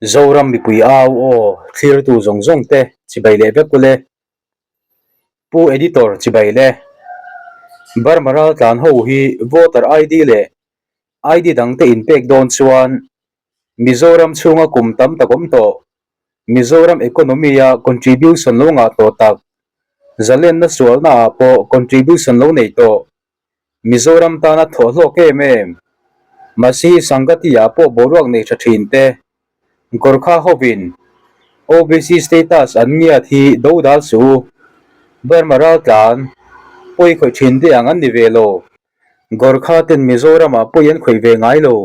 Zoram mipui au aw thlirtu zawng zawng te chibai leh vek ule. Pu Editor chibai le. Burma raltlan ho hi voter ID leh ID dang te inpek dawn chuan Mizoram chhunga kum tam tak awm tawh. Mizoram economy a contribution lo ngah tawh tak, zalenna sualna ah pawh contribution lo nei tawh. Mizoram tana thawh hlawk em em. Masihi Sangati ah pawh boruak nei tha thin te. Gorkha hovin OBC status an ngiat hi do dal suh u. Burma raltlan pawi khawih thin te ang an ni ve lo. Gorkha ten Mizoram ah pawi an khawih ve ngai lo.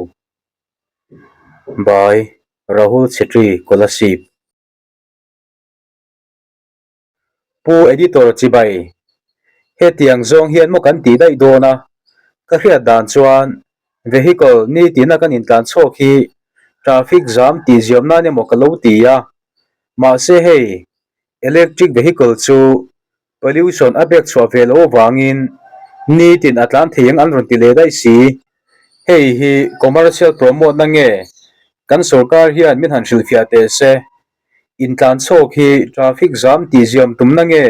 By Rahul Chhetri, Kolasib. Pu Editor Chibai, Hetiang zawng hian maw kan tih daih dawn a, ka hriat dan chuan vehicle nitina kan intlan chhuak hi traffic jam tih ziam nan emaw ka lo ti a, mahse hei electric vehicle chu pollution a pek chhuah ve loh avangin nitin a tlan thei ang an rawn ti leh daih si. Hei hi commercial promote na nge kan sorkar hian min han hrilhfiah teh se. Intlan chhawk hi traffic jam tih ziam tumna nge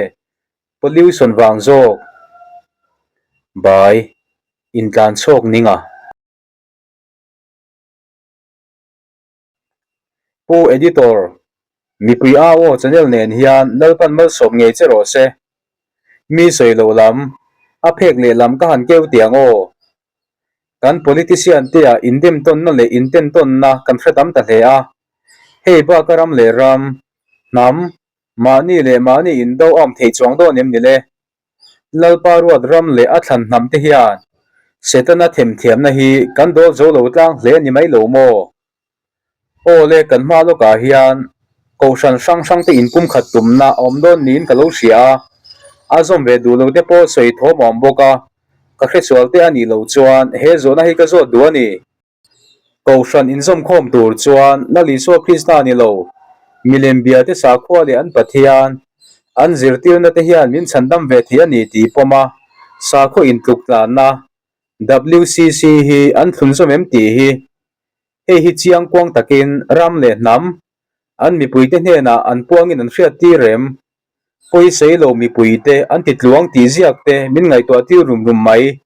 pollution vang zawk? Bai, intlan chhawk ning a. Pu Editor, mipui au aw channel nen hian Lalpan malsawm ngei che rawh se. Mi sawi lo lam, a phek leh lam ka han keu tiang aw. Kan politician te ah indemtawnna leh intentawnna kan hre tam ta hle a. Hei baka ram leh ram, hnam, mahni leh mahni indo a awm thei chuang dawn em ni le? Lalpa ruat ram leh a thlan hnam te hian Setana themthiamna hi kan dawl zo lo tlang hle ni mai lo maw? Aw le, kan hma lawkah hian Kohhran hrang hrang te inpumkhat tumna a awm dawn niin ka lo hria a, a zawm ve duh lo te pawh sawi thawm a awm bawk a, ka hresual te a nih loh chuan he zawhna hi ka zawt duh a ni. Kohhran inzawmkhawm tur chuan Lal Isua Krista ni lo, milem bia te sakhua leh an Pathian, an zirtirna te hian min chhandam ve thei a ni tih pawm a, sakhaw intluk tlanna, WCC, hi an thlunzawm em tih hi hei hi chiangkuang takin ram leh hnam, an mipuite hnenah an puangin an hriattir em? Pawisei lo mipuite an ti tluang tih ziak te min ngaihtuah tir rum rum mai.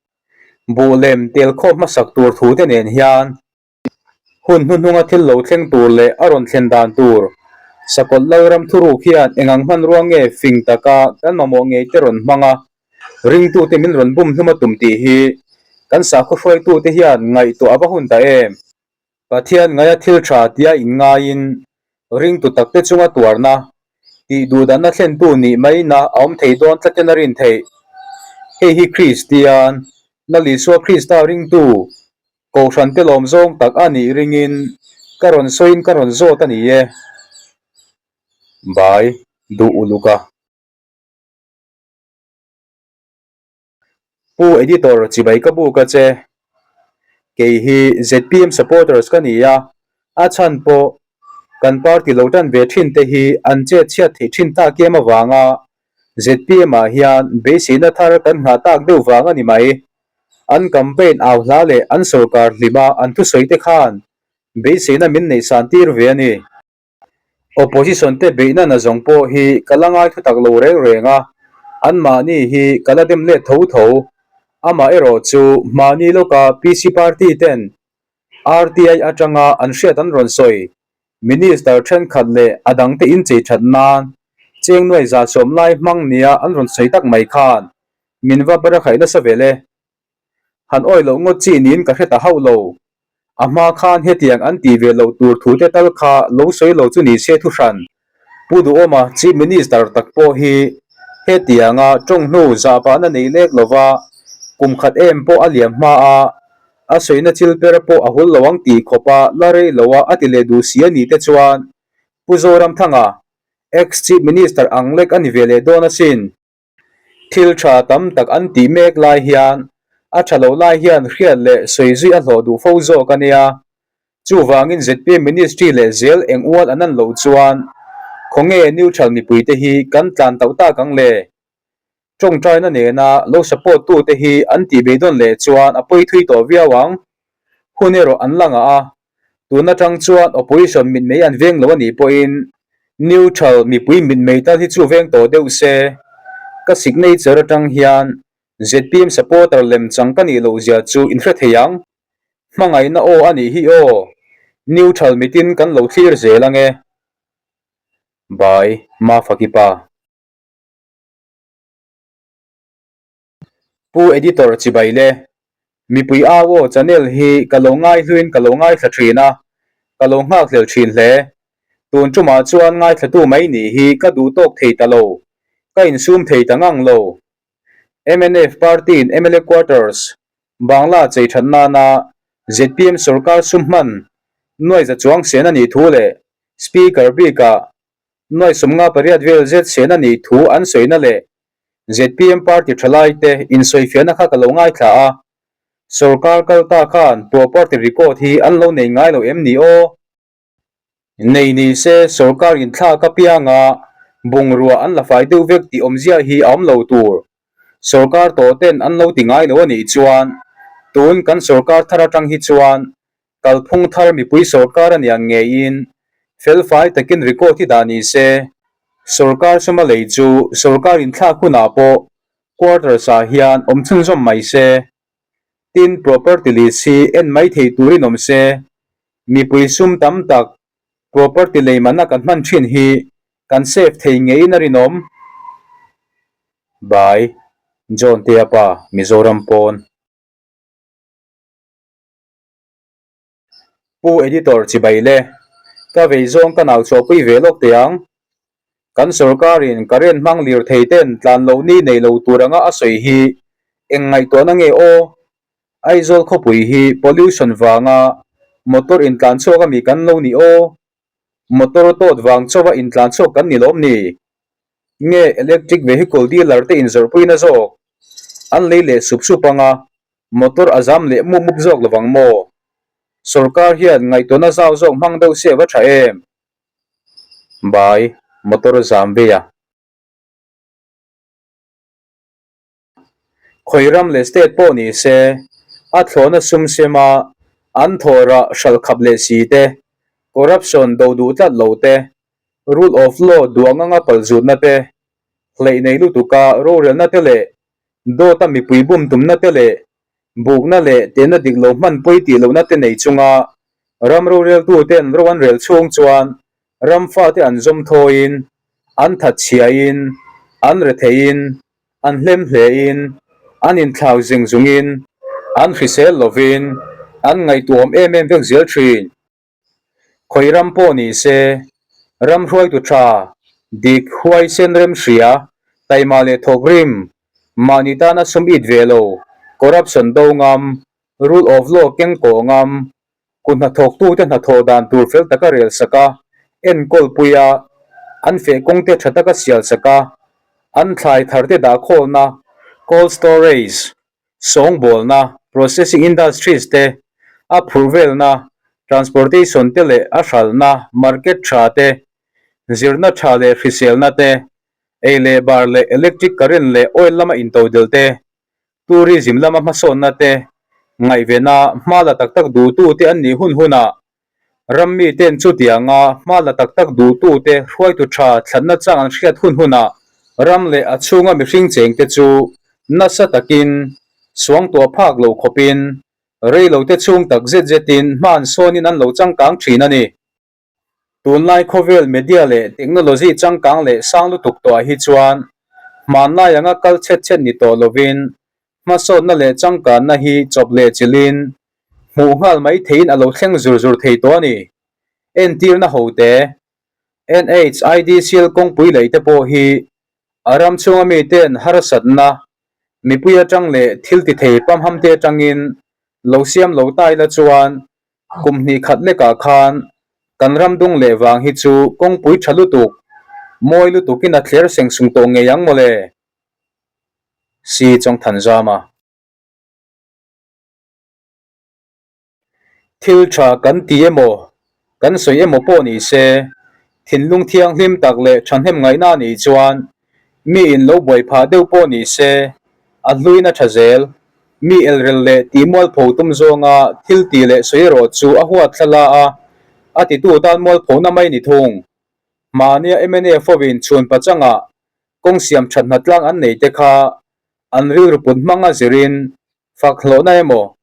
Buh lem tel khawp hmasak tur thu te nen hian hun hnuhnunga thil lo thleng tur leh a rawn thlen dan tur Sakawlh Lalram thuruk hian engang hmanrua nge fing taka kan mamawh ngei te rawn hmang a, ringtute min rawn bum hlum a tum tih hi kan sakhaw hruaitute hian ngaihtuah a va hun ta em? Pathian ngaia thil tha tia inngaiin ringtu takte chunga tuarna, tih duhdanna thlentu nih maina a awm thei dawn tlatin a rin theih. Hei hi Kristian, Lal Isua Krista ringtu, Kohhrante lawm zawng tak a nih ringin ka rawn sawiin ka rawn zawt a ni e. Bai duh uluk a. Pu Editor chibai ka buk a che. Kei hi zpm supporters ka ni a, a chhan pawh kan party lo tan ve thin te hi an chet chhiat theih thin tak em avanga zpm ah hian beiseina thar kan nghah tak deuh vang a ni mai. An campaign au hla leh an sorkar hlima an thusawi te khan beiseina min neihsan tir ve a ni. Opposition te beihna na zawng pawh hi ka la ngai thutak lo reng reng a, anmahni hi ka la dem let tho tho. Amaherawh chu hmahni lawka PC party ten RTI atanga an hriat an rawn sawi, Minister thenkhat leh a dangte inchei that nan cheng nuai 110 lai hmang nia an rawn sawi tak mai khan min va ber a khaih nasa vel e. Han awi loh ngawt chi niin ka hre ta hauh lo. A hma khan hetiang an tih ve loh tur thu te tal kha lo sawi lo chu ni se thu hran. Pu Duhawma Chief Minister tak pawh hi hetianga tawng hnu zahvahna nei lek lova kum khat em pawh a liam hma a, a sawina chil per pawh a hul lo ang tih khawpa la rei lo a a ti leh duh si a nih te chuan Pu Zoramthanga, ex-Chief Minister ang lek a ni ve leh dawn asin. Thil tha tam tak an tih mek lai hian a tha lo lai hian hriat leh sawi zui a hlawh duh fo zawk a nia. Chuvangin zpm Ministry leh zel eng ual an an loh chuan khawnge neutral mipuite hi kan tlan tauh tak ang le? Tawngtaina nena lo support tute hi an tih beidawn leh chuan a pawi thui tawh viau ang. Hun erawh an la ngah a. Tun atang chuan opposition mitmei an veng lo a nih pawhin neutral mipui mitmei tal hi chu veng tawh deuh se. Ka signature atang hian zpm supporter lem chang ka nih loh zia chu in hre thei ang. Hmangaihna aw a nih hi aw. Neutral mitin kan lo thlir zel ang e. By Mafakipa. Pu Editor chibai le. Mipui au aw channel hi ka lo ngaihluin ka lo ngaithla thin a, ka lo nghakhlel thin hle. Tun tumah chuan ngaithlatu mai nih hi ka duh tawk thei ta lo, ka insum thei ta ngang lo. Mnf party in mla quarters Bangla chei that nana zpm sorkar sum hman nuaiza chuang sen a nih thu leh Speaker bikah nuai 58 vel zet sen a nih thu an sawina leh zpm party thalaite insawifiahna kha ka lo ngaithla a, sorkar kal ta khan property record hi an lo nei ngai lo em ni aw? Nei ni se sorkar inthlak apianga bungrua an la fai deuh vek tih awmzia hi a awm lo tur. Sorkar tawh ten an lo ti ngai lo a nih chuan tun kan sorkar thar atang hi chuan Kalphung thar mipui sorkar a niang ngeiin felfai takin record hi dah ni se, sorkar suma lei chu sorkar inthlak hunah pawh quarters ah hian awm chhunzawm mai se. Tin, property list hi en mai thei turin awm se, mipui sum tam tak property lei manna kan hman thin hi kan save thei ngeiin a rinawm. By, John Teapa, Mizoram pawn. Pu Editor chibai le, ka vei zawng ka nau chhuahpui ve lawk teh ang. Kan sorkarin current hmang lir thei ten tlan loh ni nei lo tur anga a sawi hi eng ngaihtuahna nge aw? Aizawl khawpui hi pollution vanga motor intlan chhuak ami kan lo ni aw? Motor tawt vang chauha intlan chhuak kan ni lawm ni? Nge electric vehicle dealer te inzawrhpuina zawk an lei leh sup sup anga motor a zam leh mup mup zawk lovang maw? Sorkar hian ngaihtuahna zau zawk hmang deuh se va tha em? Bai, motor zam vei a. Khawi ram leh state pawh ni se, a thlawhna sum sema an thawh rah hralh khap leh si te, corruption do duh tlat lo te, rule of law duang anga palzutna te, hleih nei lutuka rorelna te leh dawta mipui bum tumna te leh bukna leh tehna dik lo hman pawi tih lohna te nei chunga ram roreltuten ro an rel chhung chuan ram fate an zawm thawiin, an thatchhiain, an retheiin, an hlem hlein, an inthlau zeng zungin, an hrisel lovin, an ngaihtuahawm em em vek zel thin. Khawi ram pawh ni se, ram hruaitu tha, dik, huaisen rem hria, taima leh thawk rim, mahni tana sum it ve lo, corruption do ngam, rule of law keng kawh ngam, kut hnathawktute hnathawh dan tur fel taka rel sak a, enkawl pui a, an feh kawngte tha taka sial sak a, an thlai tharte dahkhawlna, cold storage, Sawngbawlna, processing industries te, a phurh velna, transportation te leh a hralhna, market tha te, zirna tha leh hriselna te, ei leh bar leh electric current leh oil lama intodelh te, tourism lama hmasawnna te, ngaihvena hma la tak tak duhtute an nih hun hunah Ram miten chutianga hma la tak tak duhtute hruaitu tha thlanna chang an hriat hun hunah ram leh a chhunga mihring chengte chu nasa takin suangtuah phak lo khawpin reilote chhung tak zet zetin hma an sawnin an lo changkang thin a ni. Tunlai khawvel media leh technology changkang leh sang lutuk tawhah hi chuan hmanlai anga kal chhet chhet ni tawh lovin Hmasawnna leh changkanna hi chawp leh chilhin hmuh nghal mai theiin a lo thleng zur zur thei tawh a ni. Entirna hote, NHIDCL kawngpui lei te pawh hi a ram chhunga miten harsatna, mipui atang leh thil ti thei pamham te atangin lo siam lo ta ila chuan kum hnih khat lekah khan kan ram dung leh vang hi chu kawngpui tha lutuk, mawi lutukin a thler seng sung tawh ngei ang mawle. Si Chawngthanzama. Thil tha kan ti emaw, kan sawi emaw pawh ni se, thinlung thianghlim tak leh thahnem ngaihna a nih chuan mi in lo buai phah deuh pawh ni se, a hluin a tha zel. Mi elrel leh tihmualpho tum zawnga thil ti leh sawi erawh chu a huat thla la a. A titu tan mualphona mai ni thung. Mahnia mnf hovin chhun pachangah kawng siam that hnatlang an nei te kha an rilru put hmanga zirin fak hlawhna emaw,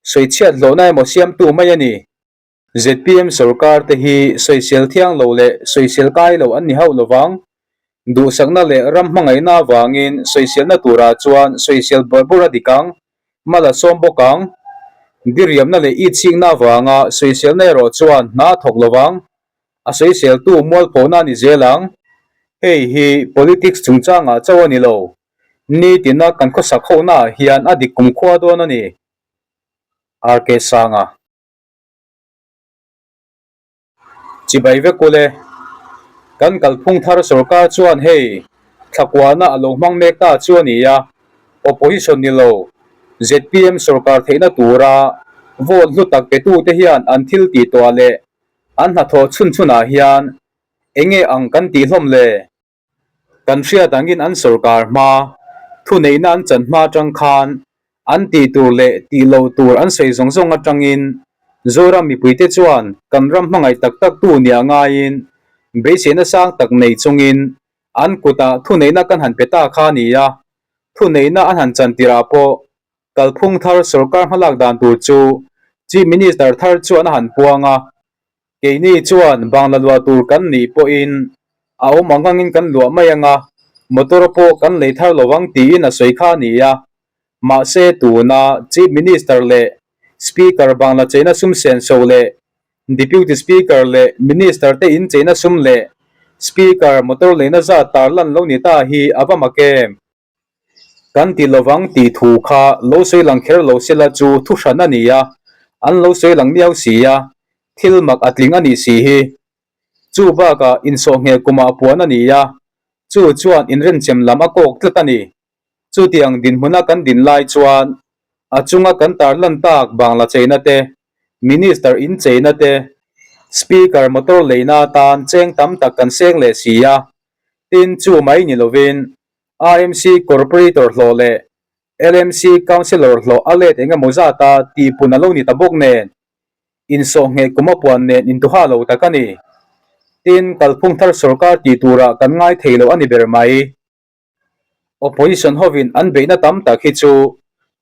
sawichhiat hlawhna emaw siamtu mai a ni. Zpm sorkar te hi sawisel thiang lo leh sawisel kai lo an ni hauh lovang. Duhsakna leh ram hmangaihna avangin sawiselna turah chuan sawisel bawrh bawrh a dik ang, mal a sawm bawk ang. Diriamna leh itsikna avanga sawiselna erawh chuan hna a thawk lovang. A sawiseltu mualphona a ni zel ang. Hei hi politics chungchangah chauh a ni lo. Nitina kan khawsak honaah hian a dik kumkhua dawn a ni. RK Sanga. Chibai vek ule. Kan kalphung thar sorkar chuan hei thlakuahna a lo hmang mek ta chu a ni a, opposition ni lo zpm sorkar theihna tura vote hlu tak petute hian an thil tih tawh leh an hnathawh chhun chhunah hian enge ang kan tih hlawm le? Kan hriat angin an sorkar hma, thuneihna an chan hma atang khan an tih tur leh tih lo tur an sawi zawng zawng atangin Zoram mipuite chuan kan ram hmangaih tak tak tu nia ngaiin beiseina sang tak nei chungin an kutah thuneihna kan han pe ta kha a ni a, thuneihna an han chan tirah pawh kalphung thar sorkar hmalak dan tur chu Chief Minister thar chuan a han puang a. Keini chuan bangla luah tur kan nih pawhin a awm ang angin kan luah mai ang a, motor pawh kan lei thar lo ang tiin a sawi kha a ni a. Mahse tuna Chief Minister leh Speaker bangla cheina sum senso leh Deputy Speaker leh Minister te in cheina sum leh Speaker motor leina zat tarlan lo ni ta hi a va mak em? Kan ti lovang tih thu kha lo sawi lang kher lo sela chu thu hran a ni a, an lo sawi lang miau si a, thil mak a tling a nih si hi. Chu bakah insawhngheh kumah puan a ni a, chu chuan inrenchem lam a kawk tlat a ni. Chutiang dinhmuna kan din lai chuan a chunga kan tarlan tak bangla cheina te, Minister incheina te, Speaker motor leina atan cheng tam tak kan seng leh si a, tin chu mai ni lovin IMC Corporator hlawh leh LMC Councillor hlawh a let eng emaw zata tihpun a lo ni ta bawk nen, insawhngheh kum a puan nen intuha lo tak a ni. Tin, kalphung thar sorkar tih turah kan ngai thei lo a ni ber mai. Opposition hovin an beihna tam tak hi chu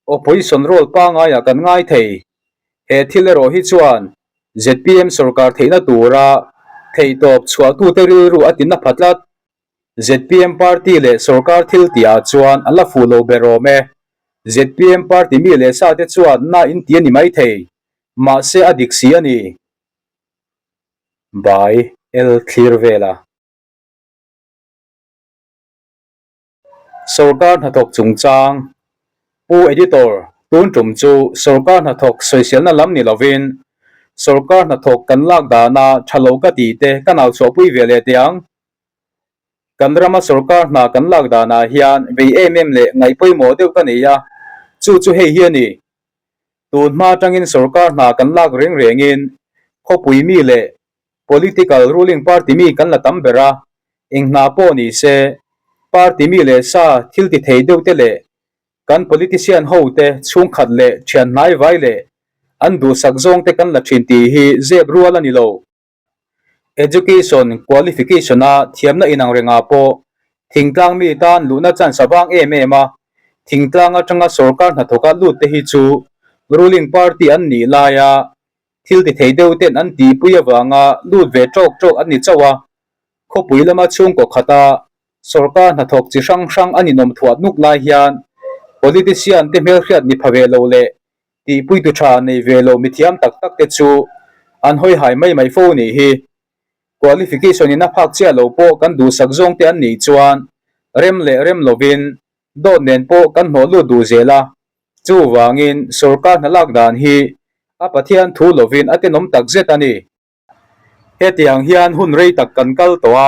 opposition role pangaiah kan ngai thei. He thil erawh hi chuan zpm sorkar theihna tura theihtawp chhuahtute rilru a tinna pha tlat. Zpm party leh sorkar thil tihah chuan a la fuh lo ber awm e. Zpm party mi leh sa te chuan na in ti a ni maithei, mahse a dik si a ni. By L Thlir Vela. Sorkar hnathawk chungchang Pu Editor, tun tum chu sorkar hnathawk sawiselna lam ni lovin sorkar hnathawk kan lak dana tha lo ka tih te ka nau chhuahpui ve leh teh ang. Kan rama sorkar hna kan lak danah hian vei em em leh ngaih pawimawh deuh ka nei a, chu chu hei hi a ni. Tun hma atangin sorkar hna kan lak reng rengin khawpui mi leh political ruling party mi kan la tam ber a, eng hna pawh ni se party mi leh sa thil ti thei deuh te leh kan politician ho te chhungkhat leh thian hnai vai leh an duhsak zawng te kan la thin tih hi zep rual a ni lo. Education qualification-a thiamna inang rengah pawh thingtlang mi tan luhna chance a vang em em a, thingtlang atanga sorkar hnathawka lut te hi chu ruling party an nih laia thil ti thei deuh ten an tihpui avanga lut ve tawk tawk an ni chauh a, khawpui lama chhungkaw khata sorkar hnathawk chi hrang hrang an inawm thuah nuk lai hian politician te hmelhriat ni pha ve lo leh Tihpuitu tha nei ve lo mithiam tak tak te chu an hawi hai mai mai fo nih hi. Qualification in a phak chiah lo pawh kan duhsak zawng te an nih chuan rem leh rem lovin dawt nen pawh kan hnawh lut duh zel a. Chuvangin sorkar hna lak dan hi a Pathian thu lovin a tenawm tak zet a ni. Hetiang hian hun rei tak kan kal tawh a,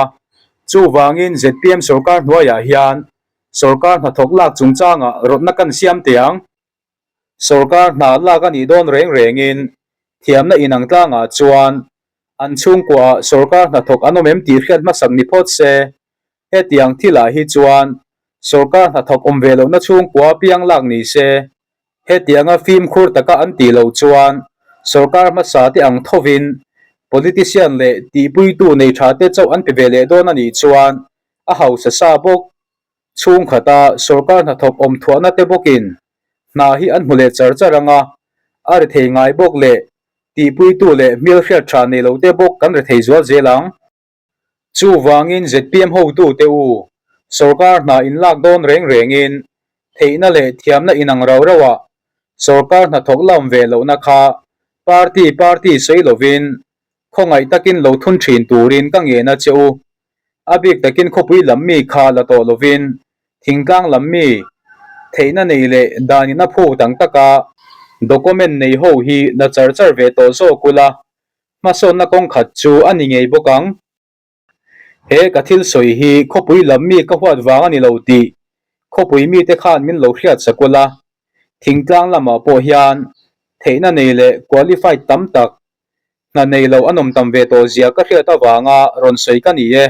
chuvangin zpm sorkar hnuaiah hian sorkar hnathawk lak chungchangah rawtna kan siam teh ang. Sorkar hna lak a nih dawn reng rengin thiamna inang tlangah chuan an chhungkuaah sorkar hnathawk an awm em tih hriat hmasak ni phawt se, hetiang thilah hi chuan sorkar hnathawk awm ve lohna chhungkua piang lak ni se. Hetianga fimkhur taka an tih loh chuan sorkar hmasa te ang thovin Politician leh tihpuitu nei tha te chauh an pe ve leh dawn a nih chuan a hausa sa bawk. Chhungkhata sorkar hnathawk awm thuahna te bawkin hna hi an hmu leh char char ang a, a rethei ngai bawk leh tihpuitu leh hmelhriat tha nei lo te bawk kan rethei zual zel ang. Chuvangin zpm hotute u, sorkar hna inlak dawn reng rengin theihna leh thiamna inang rau rauah sorkar hnathawk lam ve lohna kha party party sawi lovin khawngaih takin lo thun thin turin ka ngen a che u. A bik takin khawpui lam mi kha la tawh lovin thingtlang lam mi theihna nei leh danin a phuk dang taka document nei ho hi la char char ve tawh zawk ula Hmasawnna kawng khat chu a ni ngei bawk ang. He ka thil sawi hi khawpui lam mi ka huat vang a ni lo tih khawpui mite khan min lo hriat sakul a. Thingtlang lamah pawh hian theihna nei leh qualified tam tak hna nei lo an awm tam ve tawh zia ka hriat avanga rawn sawi ka ni e.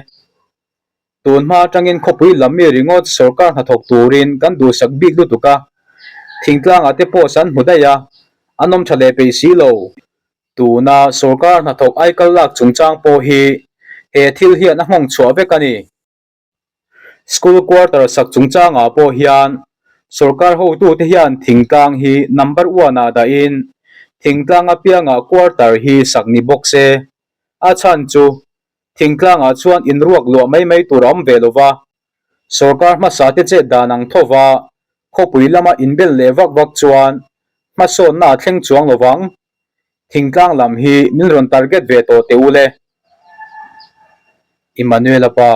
Tun hma atangin khawpui lam mi ringawt sorkar hnathawk turin kan duhsak bik lutuk a, thingtlangah te pawh san hmu daih a, an awm tha leh peih si lo. Tuna sorkar hnathawk aikal lak chungchang pawh hi he thil hian a nghawng chhuah vek a ni. School quarter sak chungchangah pawh hian sorkar hotute hian thingtlang hi number one ah dahin thingtlang apiangah quarter hi sak ni bawk se. A chhan chu Thingtlangah chuan inruak luah mai mai tur a awm ve lo va, sorkar hmasa te chet dan ang tho va, khawpui lama inbel leh vak vak chuan hmasawnna a thleng chuang lo vang. Thingtlang lam hi min rawn target ve tawh teh u le. Emmanuel-a pa.